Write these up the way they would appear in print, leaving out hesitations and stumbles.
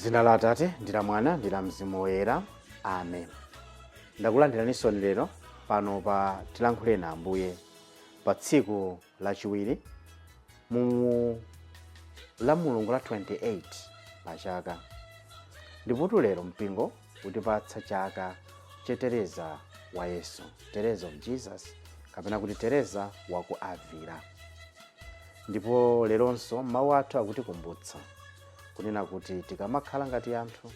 Dzina la Atate ndi la Mwana ndi la Mzimu Woyera, amen. Ndakulandiraninso lero pano pa Tilankhuleni Ambuye pa tsiku lachiwiri mu la Mulungu la 28 pa chaka. Ndipotu lero mpingo utipatsa chaka cha Tereza wa Yesu, Teresa of Jesus, kapena kuti Tereza wa ku Avila. Ndipo leronso mawu athu akutikumbutsa kunena kuti tikamakhala ngati anthu,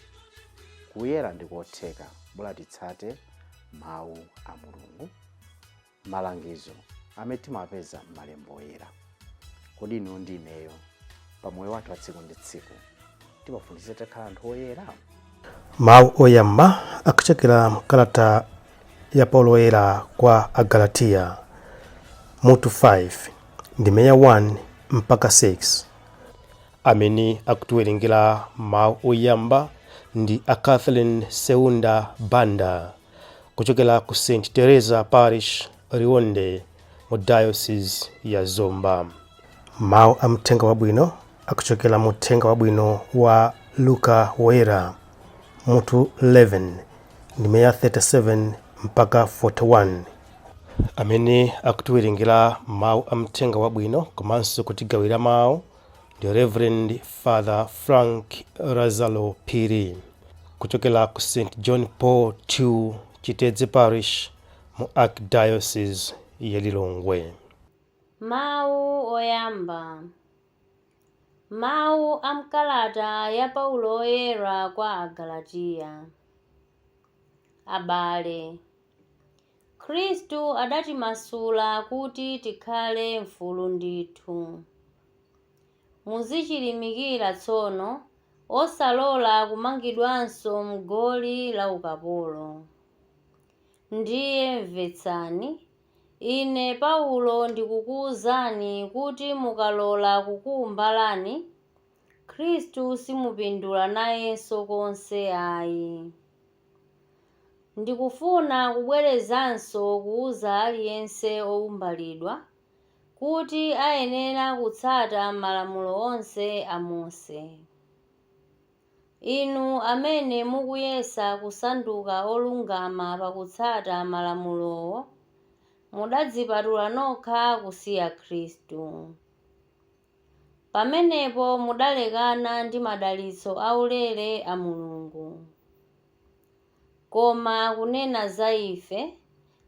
kuyera ndikotheka bola titsate mawu a Mulungu, malangizo amene timapeza m'malembo oyera. Kodi inu ndi ineyo pa moyo wathu wa tsiku ndi tsiku timafunitsitsa tikhala anthu oyera? Mawu oyamba akuchokera mkalata ya Paulo Woyera kwa Agalatiya, mutu 5, ndime ya 1 mpaka 6. Amene akutiwerengera mawu oyamba ndi a Kathleen Seunda Banda kuchokera ku St Teresa Parish, Liwonde, mu Diocese ya Zomba. Mawu a mthenga wabwino akuchokera mu Uthenga Wabwino wa Luka Woyera, mutu 11, ndime ya 37 mpaka 41. Amene akutiwerengera mawu a mthenga wabwino komanso kutigawira mawu ndi Reverend Father Frank Lazaro Phiri kuchokera ku St John Paul II Chitedze Parish mu Archdiocese ya Lilongwe. Mawu oyamba. Mawu a m'kalata ya Paulo Woyera kwa Agalatiya. Abale, Khristu adatimasula kuti tikhale mfulu ndithu. Muzichilimikira tsono, osalola kumangidwanso m'goli la ukapolo. Ndiye mvetsani, ine Paulo ndikukuwuzani kuti mukalola kukuwumbalani, Khristu simupindula nayenso konse ayi. Ndikufuna kubwerezanso kuwuza aliyense owumbalidwa kuti ayenera kutsata malamulo onse a Mose. Inu amene mukuyesa kusanduka olungama pakutsata malamulowo, mudadzipatula nokha kusiya Khristu. Pamenepo mudalekana ndi madalitso aulere a Mulungu. Koma kunena za ife,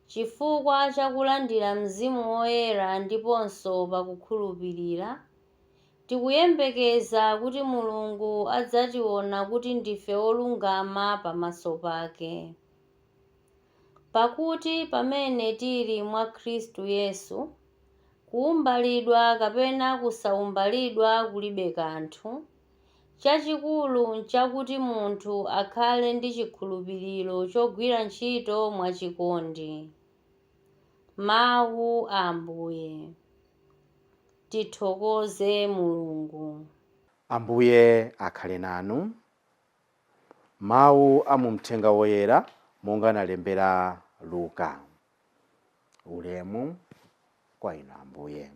chifukwa cha kulandira Mzimu Woyera ndiponso pakukhulupirira, tikuyembekeza kuti Mulungu adzationa kuti ndife olungama pamaso pake. Pakuti pamene tili mwa Khristu Yesu, kuwumbalidwa kapena kusawumbalidwa kulibe kanthu. Chachikulu nchakuti munthu akhale ndi chikhulupiriro chogwira ntchito mwachikondi. Mawu a Ambuye. Tithokoze Mulungu. Ambuye akhale nanu. Mawu a mu Mthenga Woyera monga analembera Luka. Ulemu kwa inu Ambuye.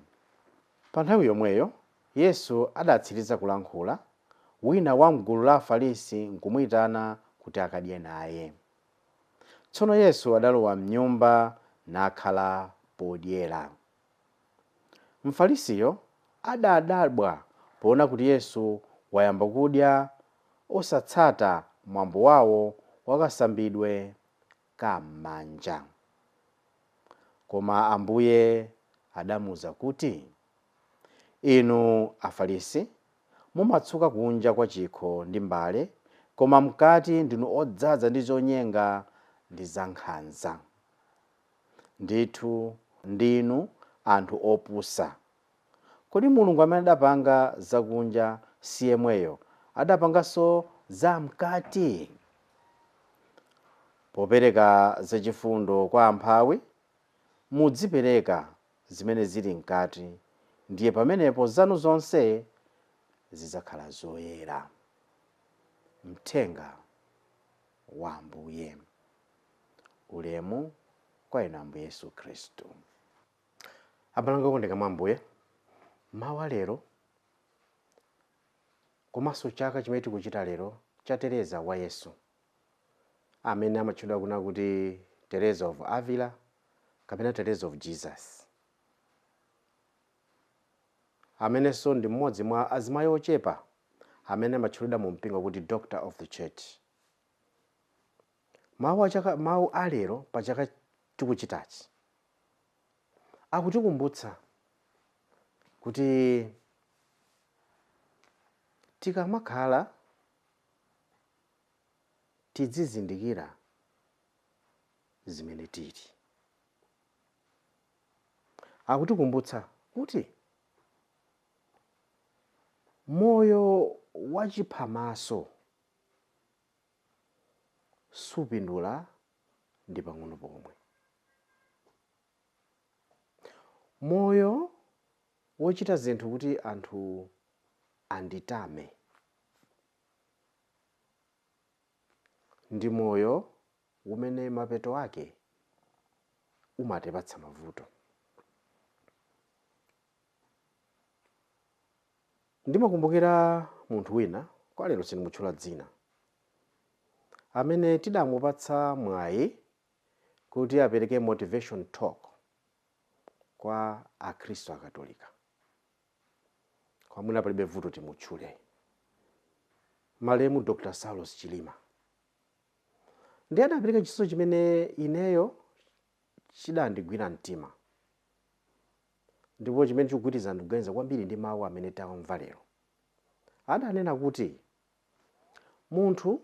Pa nthawi yomweyo Yesu adatsiriza kulankhula, wina wa mgulu la Afarisi nkumuyitana kuti akadye naye. Tsono Yesu adalowa mnyumba nakhala podyera. Mfarisiyo adadabwa poona kuti Yesu wayamba kudya osatsata mwambo wawo wakasambidwe kam'manja. Koma Ambuye adamuwuza kuti, Inu Afarisi mumatsuka kunja kwa chikho ndi mbale, koma mkati ndinu odzaza ndi zonyenga ndi zankhanza. Ndithu ndinu anthu opusa. Kodi Mulungu amene adapanga zakunja si yemweyo adapanganso zamkati? Popereka zachifundo kwa amphawi, mudzipereka zimene zili mkati, ndiye pamenepo zanu zonse zidzakhala zoyera. Mthenga wa Ambuye. Ulemu kwa inu Ambuye Yesu Khristu. Abale anga okondeka mwa Ambuye, mawu a lero komanso chaka chimene tikuchita lero cha Teresa wa Yesu, amene amatchedwa kuna kuti Teresa of Avila kapena Teresa of Jesus, amenenso ndi mmodzi mwa azimayi ochepa amene amatchulidwa mu mpingo kuti Doctor of the Church. Mawu alero pa chaka tikuchitachi akutikumbutsa kuti tikamakhala tidzizindikira zimene tili. Akutikumbutsa kuti moyo wachiphamaso supindula ndi pang'ono pomwe. Moyo wochita zinthu kuti anthu anditame ndi moyo umene mapeto ake umatipatsa mavuto. Ndimakumbukira munthu wina, kwa lero sindimutchula dzina, amene tidamupatsa mwayi kuti apereke motivation talk kwa Akhristu Akatolika. Kwamwina palibe vuto timutchule, malemu Dr. Saulos Chilima. Ndi adapereka chitsanzo chimene ineyo chidandigwira mtima, ndipo chimene chikugwirizana ndikuganiza kwambiri ndi mawu amene tamva lero. Adanena kuti munthu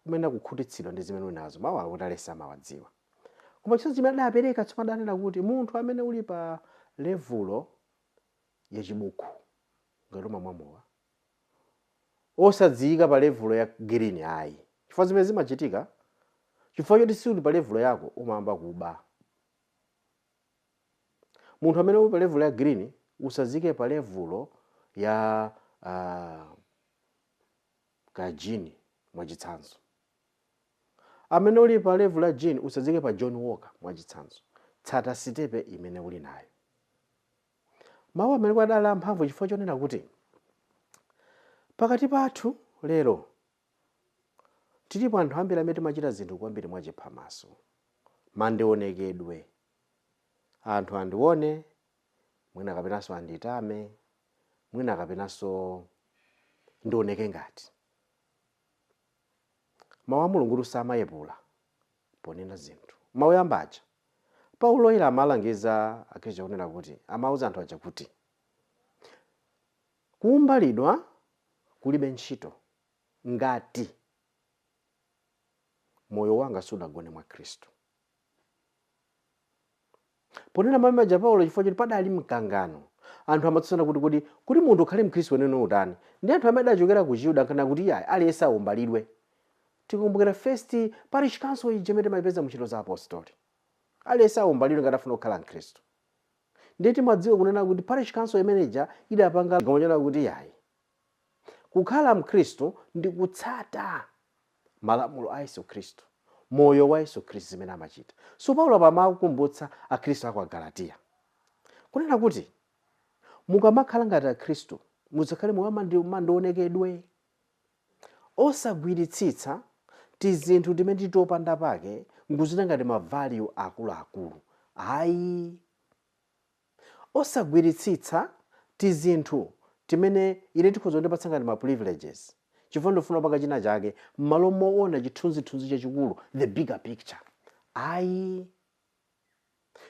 umene akukhutitsidwa ndi zimene uli nazo, mawu akuti alesa amawadziwa, koma chitsanzo chimene adapereka tsopano adanena kuti munthu amene uli pa levulo yachibuku ngati umamwamowa, osadziyika pa levulo ya green ayi, chifukwa zimene zimachitika chifukwa choti siuli pa levulo yako umayamba kuba. Munthu amene uli pa levulo ya green usadziyike pa levulo ya ka gin mwachitsanzo. Amene uli pa level ya gin usadzike pa John Walker mwachitsanzo. Tsata sitepe imene uli nayo. Mawu amene kwadala amphamvu chifukwa chonena kuti pakati pathu lero tilipo anthu ambiri amene timachita zinthu kwambiri mwachiphamaso, mandionekedwe, anthu andione, mwina kapenanso anditame, mwina kapenanso ndioneke ngati. Mawu a Mulungu samayepula ponena zinthu. Mawu yamba aja Paulo ila amalangiza Akhristu kunena kuti, amauza anthu aja kuti kuumbalidwa kulibe ntchito ngati moyo wanga sudagone mwa Khristu. Ponena mawu aja Paulo, chifukwa choti padali mkangano, anthu amatsutsana kuti munthu ukhale mkhristu wenene utani, ndi anthu amene adachokera ku Chiyuda ankana kuti iyayi aliyense aumbalidwe. Tikumbukira first parish council ija imene timayipeza mu Ntchito za Apostoli, aliyense aumbalidwe ngati afuna kukhala mkhristu. Ndiye timadziwa kunena kuti parish council imeneja idapanga gawo kuti iyayi, kukhala mkhristu ndi kutsata malamulo a Yesu Khristu, moyo wa Yesu Khristu zimene amachita. So Paulo pamakumbutsa Akhristu aku Agalatiya kunena kuti mukamakhala ngati Akhristu mudzakhale moyo mandionekedwe, osagwiritsitsa tizinthu timene titopanda pake nkuzita ngati ma value akuluakulu ayi, osagwiritsitsa tizinthu timene ine tikhoza kundipatsa ngati ma privileges chifukwa ndifuna kupanga china chake, m'malo moona chithunzithunzi chachikulu, the bigger picture ayi.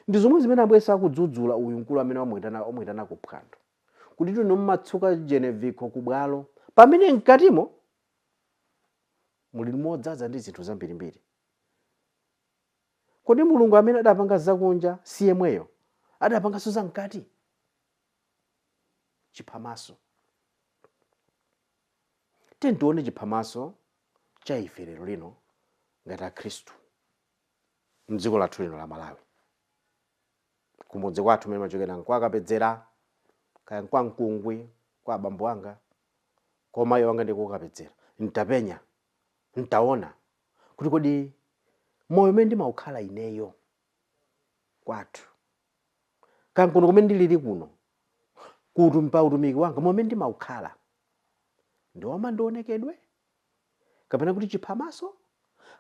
Ndi zomwe zimene Ambuye sakudzudzula uyu mkulu amene wamuyitana ku phwando kuti tino mmatsuka jenevikho ku bwalo, pamene mkatimo muli modzaza ndi zinthu zambirimbiri. Kodi Mulungu amene adapanga zakunja si yemweyo adapanganso zamkati? Chiphamaso. Tione chiphamaso cha ife lero lino ngati Akhristu mdziko lathu lino la Malawi, kumudzi kwathu mmene machokera nkwakapedzera, kaya nkwamkungwi kwa abambo anga, kwa mayi wanga ndikukapedzera, ntapenya ntaona kuti kodi moyo umene ndimaukhala ineyo kwathu kankuno kumene ndilili kuno kuti pa utumiki wanga moyo umene ndimaukhala ndi wamandionekedwe Kapena kuti chiphamaso?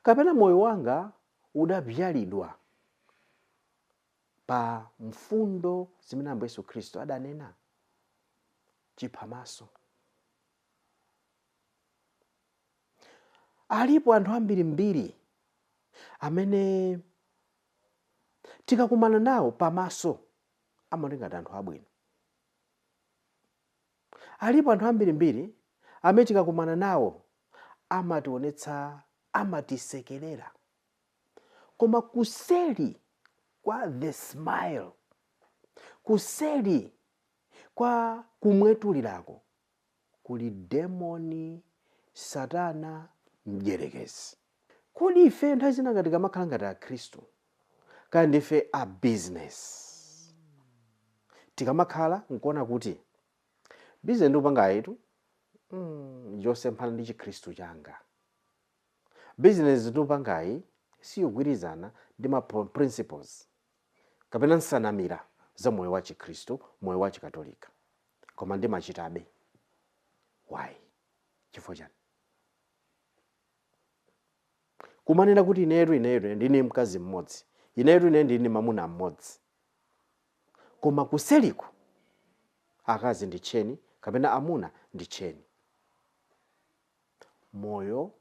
Kapena moyo wanga udabyalidwa pa mfundo zimene Ambuye Yesu Khristu adanena? Chiphamaso. Alipo anthu ambirimbiri amene tikakumana nawo pamaso amaoneka ngati anthu abwino. Alipo anthu ambirimbiri amene tikakumana nawo amationetsa, amatisekerera, koma kuseli kwa the smile, kuseli kwa kumwetulirako kuli demoni, Satana, mdyerekezi. Kodi ife nthawi zina ngati tikamakhala ngati Akhristu, kaya ndife a business, tikamakhala nkuona kuti business ndikupangayitu yosemphana ndi Chikhristu changa, business ndikupangayi siyogwirizana ndi ma principles kapena nsanamira za moyo wa Chikhristu, moyo wa Chikatolika, koma ndimachitabe. Why? Chifukwa chani? Kumanena kuti inetu inetu ndine mkazi mmodzi, inetu ine ndine mamuna mmodzi, koma kuseliko akazi ndi tcheni kapena amuna ndi tcheni. Moyo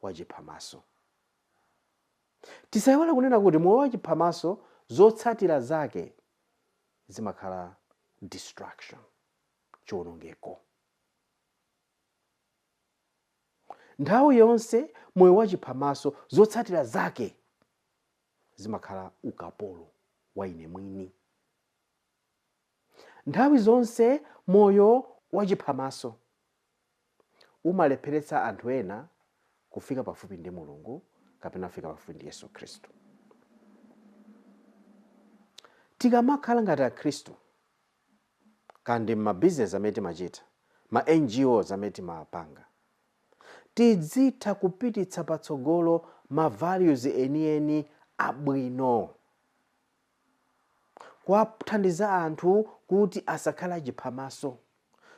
wachiphamaso. Tisayiwale kunena kuti moyo wachiphamaso zotsatira zake zimakhala destruction, chiwonongeko. Nthawi yonse moyo wachiphamaso zotsatira zake zimakhala ukapolo wa ine mwini. Nthawi zonse moyo wachiphamaso umalepheretsa anthu ena kufika pafupi ndi Mulungu kapena kufika pafupi ndi Yesu Khristu. Tikamakhala ngati Akhristu, kandi m'mabizinesi amene timachita, ma NGOs amene timapanga, tidzitha kupititsa patsogolo ma values enieni abwino, kuwathandiza anthu kuti asakhale achiphamaso.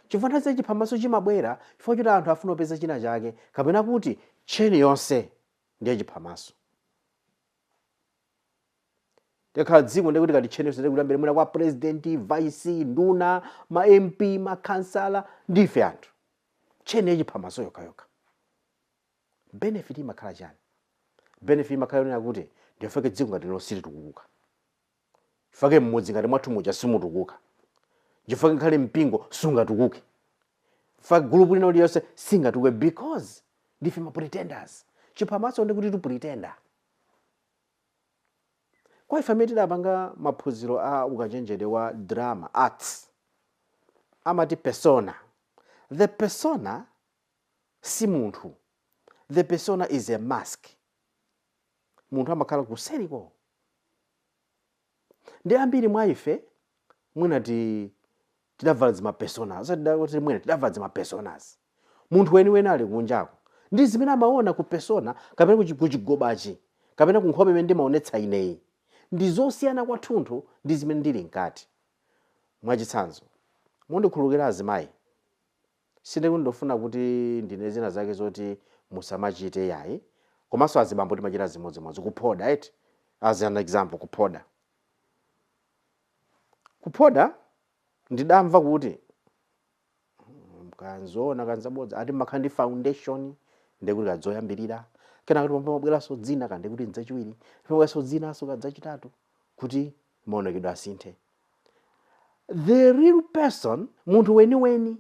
Chifukwa nthawi zina chiphamaso chimabwera chifukwa choti anthu afuna kupeza china chake, kapena kuti tcheni yonse ndiye chiphamaso. Tikakhala dziko ndiye kuti kati tcheni yonse ndiye kuti ambiri mwina kwa president, vice, nduna, ma MP, makhansala, ndife anthu. Tcheni yachiphamaso yokhayokha. Benefit imakhala chani? Benefit imakhala yonena kuti ndiyofeke dziko ngati lino silitukuka. Chifukwa mmudzi ngati mwathu muja simutukuka. Chifukwa ngakhale mpingo sungatukuke. Chifukwa gulupu lina lililonse singatukuke because ndife ma pretenders. Chiphamaso ndi kuti tu pretender. Kwa ife amene tidapanga maphunziro a ukachenjede wa drama arts, amati persona. The persona si munthu. The persona is a mask. Munthu amakhala kuseriko. Ndi ambiri mwa ife mwina tidavala zima personas, osati mwina tidavala zima personas. Munthu weniweni ali kunjako. Ndi zimene amaona ku persona kapena kuchigobachi kapena ku nkhope imene ndimaonetsa ineyi ndi zosiyana kwathunthu ndi zimene ndili mkati. Mwachitsanzo, mundikhululukira azimayi, sindikuti ndofuna kuti ndine zina zake zoti musamachite yayi, komanso azibambo timachita zimodzimodzi, kuphoda eti, as an example, kuphoda. Kuphoda ndidamva kuti kanzoona kanzabodza ati makhala ndi foundation ndekuti kadzoyambirira, kena kuti pamabweranso dzina kandi kuti ndzachiwiri, pamabweranso dzinanso kadzachitatu kuti maonekedwe asinthe. The real person, munthu weniweni,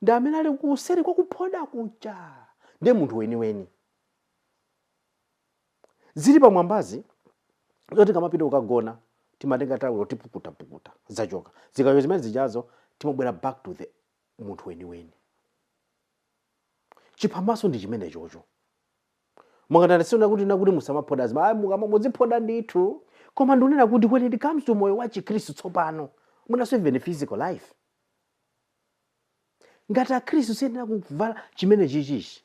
ndi amene ali kuseri kwa kuphoda kuja, ndiye munthu weniweni. Zili pamwambazi zoti kamapita kukagona timatenga tawulo tipukutapukuta zachoka, zikacho zimene zijazo timabwera back to the munthu weniweni. Chiphamaso ndi chimene chocho. Mukatandasiyana kuti nakuti musamaphoda azima, ayi mukama muziphoda ndithu. Koma ndikunena kuti when it comes to moyo wa Chikhristu tsopano, mwinanso even physical life, ngati Akhristu siyenera kuvala chimene chichichi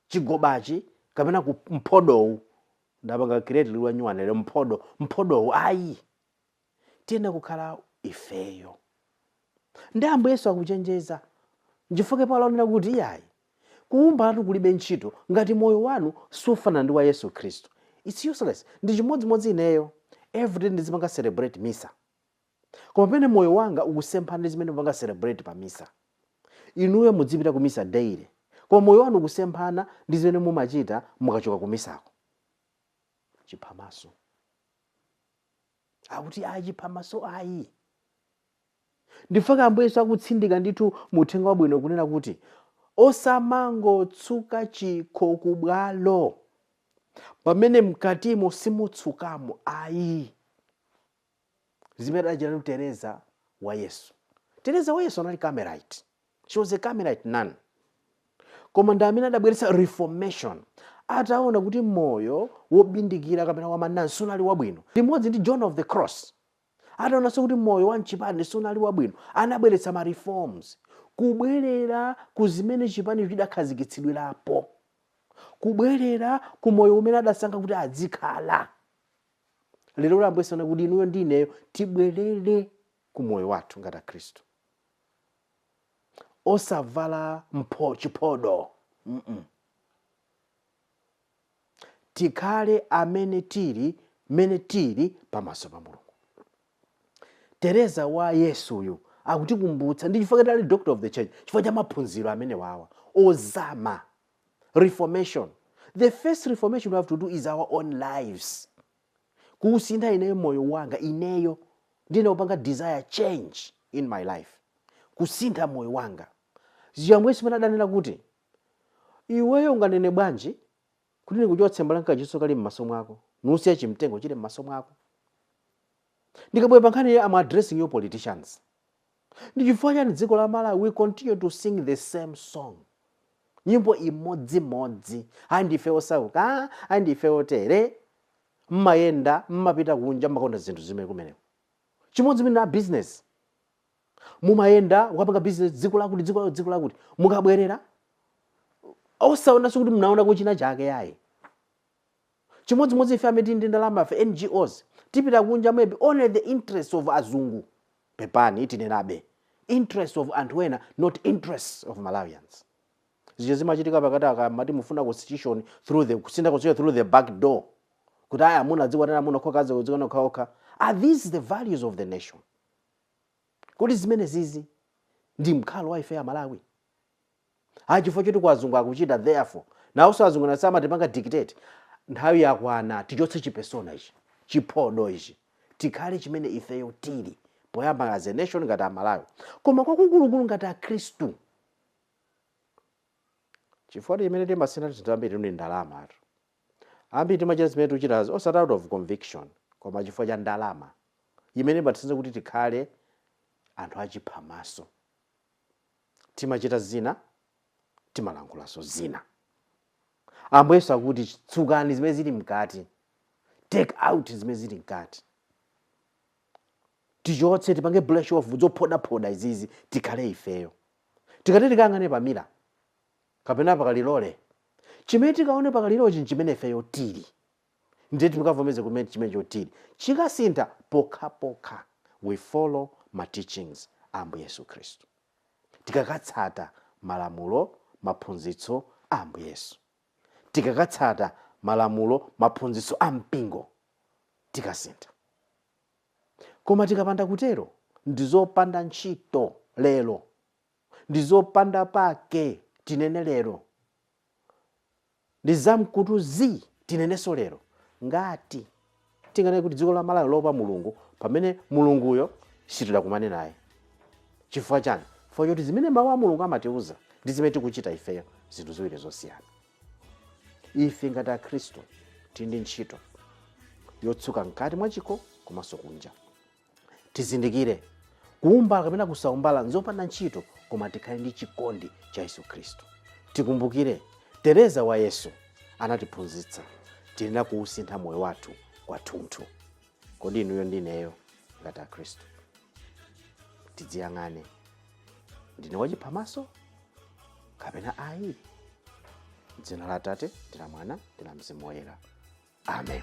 chigobachi kapena ku mphodowu, ndapanga create liwu la nyuwani lero, mphodo, mphodowu, ayi, tiyenera kukhala ifeyo. Ndi Ambuye Yesu akuchenjeza, nchifukwa Paulo akunena kuti iyayi, Kuwumbalatu kulibe ntchito ngati moyo wanu sufanana ndi wa Yesu Khristu. It's useless. Ndi chimodzimodzi ineyo, everyday ndizipanga celebrate misa, koma pamene moyo wanga ukusemphana ndi zimene mupanga celebrate pa misa. Inuyo mudzipita ku misa daily, koma moyo wanu ukusemphana ndi zimene mumachita mukachoka ku misako. Chiphamaso. Akuti ayi, chiphamaso ayi. Ndifaka Ambuye Yesu akutsindika ndithu mu uthenga wabwino kunena kuti osamangotsuka chikho kubwalo pamene mkatimo simutsukamo ayi. Zimene adachita Teresa wa Yesu. Teresa wa Yesu anali Carmelite. She was a Carmelite nun. Koma ndi amene adabweretsa reformation ataona kuti moyo wobindikira kapena wa manani sunali wabwino. Limodzi ndi John of the Cross, ataonanso kuti moyo wa mchipani sunali wabwino, anabweretsa ma reforms, kubwerera ku zimene chipani chidakhazikitsidwirapo, kubwerera ku moyo umene adasankha kuti adzikhala. Lero Ambuye Yesu kuti inuyo ndi ineyo tibwerere ku moyo wathu ngati Akhristu, osavala chiphodo. Tikhale amene tili mene tili pamaso pa Mulungu. Teresa wa Yesuyu akutikumbutsa, ndi chifukwa ali doctor of the church, chifukwa cha maphunziro amene wawa ozama. Reformation, the first reformation we have to do is our own lives. Kusintha ineyo moyo wanga, ineyo ndine kupanga desire change in my life, kusintha moyo wanga. Ziyamwe Yesu adanena kuti iweyo unganene bwanji kuti ndikuchotse mbala nkachitso kali m'maso mwako, nusiya chimtengo chili m'maso mwako? Ndikabwera pa nkhani, I'm addressing you politicians. Ndi chifukwa chani dziko la Malawi we continue to sing the same song, nyimbo imodzimodzi? Ayi, ndife osauka, ayi, ndife otere. Mmayenda, mmapita kunja, mmakonda zinthu zimene kumeneko. Chimodzimodzi na business, mumayenda ukapanga business dziko lakuti, dziko lakuti, dziko lakuti, mukabwerera osaonanso kuti mnaonako china chake yayi. Chimodzimodzi ife amene tili ndi ndalama, ife NGOs, tipita kunja maybe only the interest of azungu, pepani tinenabe, interest of anthu ena, not interests of Malawians. Zija zimachitika pakati akamati mufuna constitution through the, kusintha constitution through the back door, kuti aya amuna adzikwatana amuna okha, akazi adzikwatana okhaokha. Are these the values of the nation? Kodi zimene zizi ndi mkhalo wa ife Amalawi? Ayi, chifukwa choti kwa azungu akuchita, therefore nawonso azungu nasamatipanga dictate. Nthawi yakwana tichotse chipersona ichi, chiphodo ichi, tikhale chimene ifeyo tili poyamba as a nation ngati Amalawi, koma kwakukulukulu ngati Akhristu. Chifukwa chimene timasintha zinthu ambiri ndi ndalama atu. Ambiri timachita zimene tikuchitazi osati out of conviction, koma chifukwa cha ndalama imene imathandiza kuti tikhale anthu achiphamaso. Timachita zina, timalankhulanso zina. Ambuye Yesu akuti tsukani zimene zili mkati, take out zimene zili mkati, tichotse, tipange brush off zophodaphoda izizi, tikhale ifeyo. Tikati tikayang'ane pa mirror kapena pakalilole, chimene tikaone pakalilochi nchimene ifeyo tili. Ndiye tikavomeze kumene chimene tili chikasintha pokhapokha we follow ma teachings a Ambuye Yesu Khristu, tikakatsata malamulo, maphunzitso a Ambuye Yesu, tikakatsata malamulo, maphunzitso a mpingo, tikasintha. Koma tikapanda kutero, ndizopanda ntchito lero, ndizopanda pake tinene lero, ndi zamkutu zi tinenenso lero, ngati tinganene kuti dziko la Malawi lopa Mulungu pamene Mulunguyo sitidakumane naye. Chifukwa chani? Chifukwa choti zimene mawu a Mulungu amatiuza ndi zimene tikuchita ifeyo, zinthu ziwiri zosiyana. Ife ngati Akhristu tili ndi ntchito yotsuka mkati mwa chikho komanso kunja. Tizindikire kuumbala kapena kusaumbala nzopanda ntchito, koma tikhale ndi chikondi cha Yesu Khristu. Tikumbukire Teresa wa Yesu anatiphunzitsa tiyenera kuusintha moyo wathu kwathunthu. Kodi inuyo ndi ineyo ngati Akhristu tidziyang'ane, ndine wachiphamaso kapena ayi? Dzina la Atate ndi la Mwana ndi la Mzimu Woyera, amen.